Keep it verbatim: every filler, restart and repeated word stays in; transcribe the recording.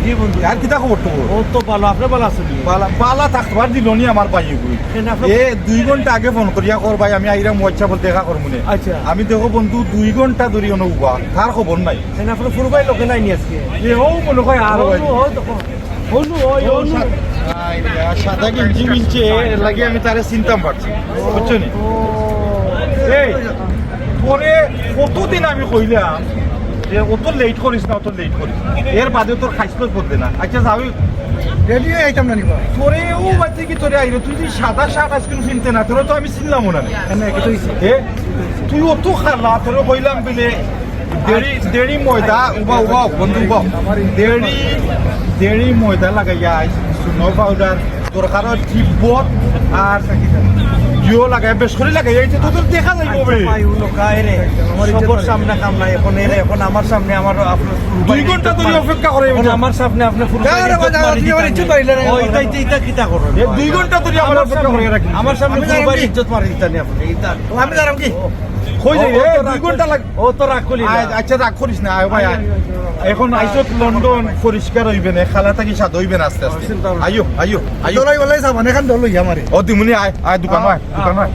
কি বন্ধু? আর কিতা খবর টবর? ও তো ভালা, আপনে ভালা আছইন নি? ভালা, ভালা থাকবার দিল নি আমার ভাই এগুই। কেন আপনে এ দুই ঘন্টা আগে ফোন করিয়া কর, "ভাই, আমি আইরাম, WhatsApp-ও দেখা করমু নে।" আচ্ছা। আমি দেখো বন্ধু, দুই ঘন্টা ধরি অনো উবা, তার খবর নাই। কেন আপনার ফুরু ভাই লগে নাই নি আজকে? এ ও মনে হয় আর ও, হয়। ও, ও, দেখো। অনু, ওই ও, অনু। সাদ-, আই রে, সাদা গেঞ্জি মিলছে, এর লাগি আমি তারে চিনতাম পারছি, বুঝছো নি? ও। এই, তোরে কতদিন আমি কইলাম যে অত লেট করিস না, অত লেট করিস না। এর বাদে তোর খাইছলত বদলে না। আচ্ছা, যাবি? রেডি হয়ে আইতাম না নি বা? তোরে ও বাচ্চা কি তোরে আইরে? তুই যদি সাদা শার্ট আজকে চিনতে না, তোরে তো আমি চিনলাম না। কেন, কি তো হইছে? এ, তুই অত খালা, তোরে কইলাম বিলে, দেড়ি, দেড়ি ময়দা, উবা, উবা, বন্ধু, উবা। দেড়ি, দেড়ি ময়দা লাগাইয়া আইস, স্নো পাউডার, দরকার হয় তিব্বত, আর ইয়ো লাগাই, বেশ করি লাগাই, এই যে তোদের দেখা যাইবো বে। ভাই, ও লোক আয় রে, সবর সামনে কাম নাই, এখন এরে, এখন আমার সামনে আমার আপনার দুই ঘন্টা ধরে অপেক্ষা করে এখন আমার সামনে আপনি ফুরু যা রে ভাইয়ের ভাই, ইজ্জত যা, মারি তুই আমার দিতা ইজ্জত নি। মারিলে রে, ও, ভাই। ইতাই তো, ইতা কিতা করো? এ দুই ঘন্টা ধরে আমার আমার অপেক্ষা সামনে, করে রাখি। আমার সামনে আমি ফুরু ভাইয়ের জানবি? ইজ্জত মারি দিতা নি আপনি, ইতা। আমি জানবি কি? কই যাই ও, রে? ও তো দুই রাগ-, ঘন্টা লাগ- ও তো রাগ করলি না। আয়, আচ্ছা, রাগ করিস না, আয় ভাই, আয়। আয়, আয়, আয়। এখন আইসত লন্ডন, পরিষ্কার হইবে না, খালা থাকি সাদা হইবে না আস্তে আস্তে। চিন্তা ভাবনা। আইও, আইও, আইও। দলই বলাই যাবা না, এখন দলই আমারে। ও দিমুনি, আয়, আয়, দোকান আয়, আয়, দোকান আয়।